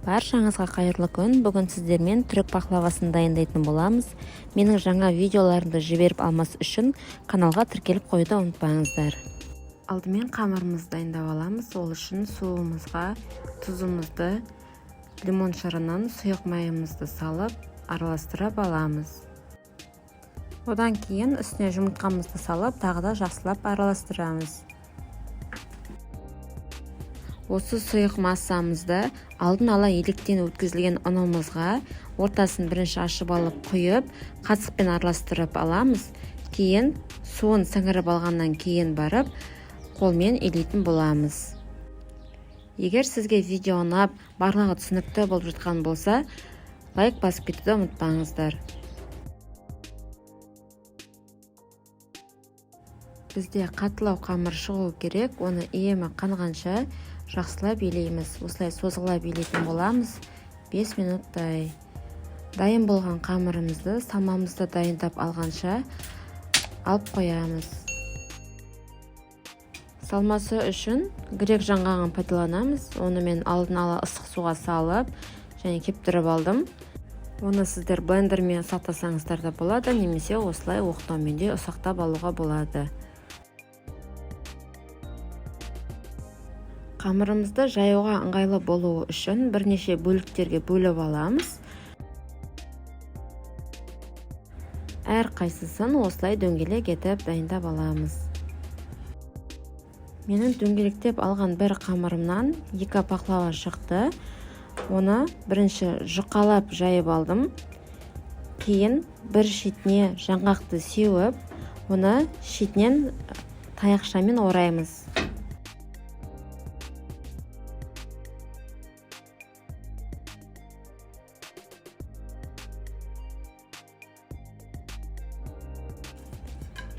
Баршаңызға қайырлы күн! Бүгін сіздермен түрік пахлавасын дайындайтын боламыз. Менің жаңа видеоларымды жіберіп алмас үшін каналға тіркеліп қоюды ұмытпаңыздар. Алдымен қамырымызды дайындап аламыз. Ол үшін суымызға тұзымызды, лимон шырынын, сұйық майымызды салып, араластырып аламыз. Одан кейін үстіне жұмыртқамызды салып, тағы да жақсылап араластырамыз. Осы сұйық массамызды алдын ала електен өткізілген ұнымызға ортасын бірінші ашып алып құйып, қасықпен араластырып аламыз. Кейін суын сіңіріп алғаннан кейін барып қолмен илейтін боламыз. Егер сізге видео ұнап, барлығы түсінікті болып жатқан болса, лайк басып кетуді ұмытпаңыздар. Бізде қаттылау қамыр шығу керек. Оны иемі қанғанша жақсылап илейміз. Осылай созғылап илейтін боламыз 5 минуттай. Дайын болған қамырымызды салмамызды дайындап алғанша алып қоямыз. Салмасы үшін грек жаңғағын пайдаланамыз. Оны мен алдын ала ыстық суға салып және кептіріп алдым. Оны сіздер блендермен ұсақтасаңыздар да болады, немесе осылай оқтаумен де ұсақтап алуға болады. Қамырымызды жаюға ыңғайлы болуы үшін бірнеше бөліктерге бөліп аламыз. Әр қайсысын осылай дөңгелек етіп дайындап аламыз. Менің дөңгелектеп алған бір қамырымнан 2 пахлава шықты. Оны бірінші жұқалап жайып алдым. Кейін бір шетіне жаңғақты сеуіп, оны шетінен таяқшамен ораймыз.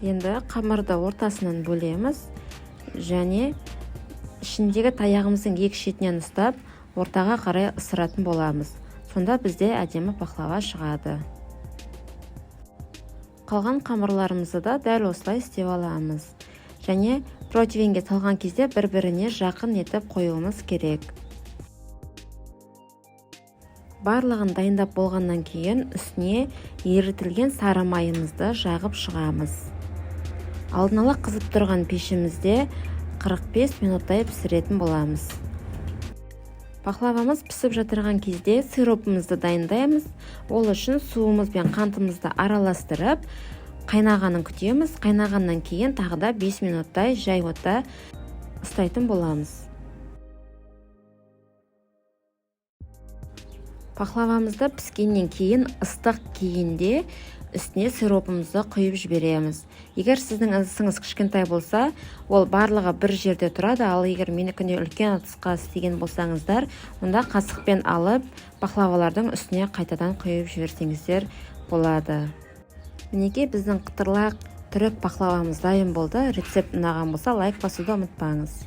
Енді қамырды ортасынан бөлеміз және ішіндегі таяғымыздың екі шетінен ұстап, ортаға қарай ысыратын боламыз. Сонда бізде әдемі пахлава шығады. Қалған қамырларымызды да дәл осылай істеп аламыз. Және противенге салған кезде бір-біріне жақын етіп қоюымыз керек. Барлығын дайындап болғаннан кейін үстіне ерітілген сары майымызды жағып шығамыз. Алдын ала қызып тұрған пешімізде 45 минуттай пісіретін боламыз. Пахлавамыз пісіп жатырған кезде сиропымызды дайындаймыз. Ол үшін суымыз бен қантымызды араластырып, қайнағанын күтеміз. Қайнағаннан кейін тағы да 5 минуттай жай отта ұстайтын боламыз. Пахлавамызды піскеннен кейін ыстық күйінде үстіне сиропымызды құйып жібереміз. Егер сіздің ыдысыңыз кішкентай болса, ол барлығы бір жерде тұрады, ал егер менікіндей үлкен ыдысқа істеген болсаңыздар, онда қасықпен алып пахлавалардың үстіне қайтадан құйып жіберсеңіздер болады. Мінекей, біздің қытырлақ түрік пахлавамыз дайын болды. Рецепт ұнаған болса, лайк басуды ұмытпаңыз.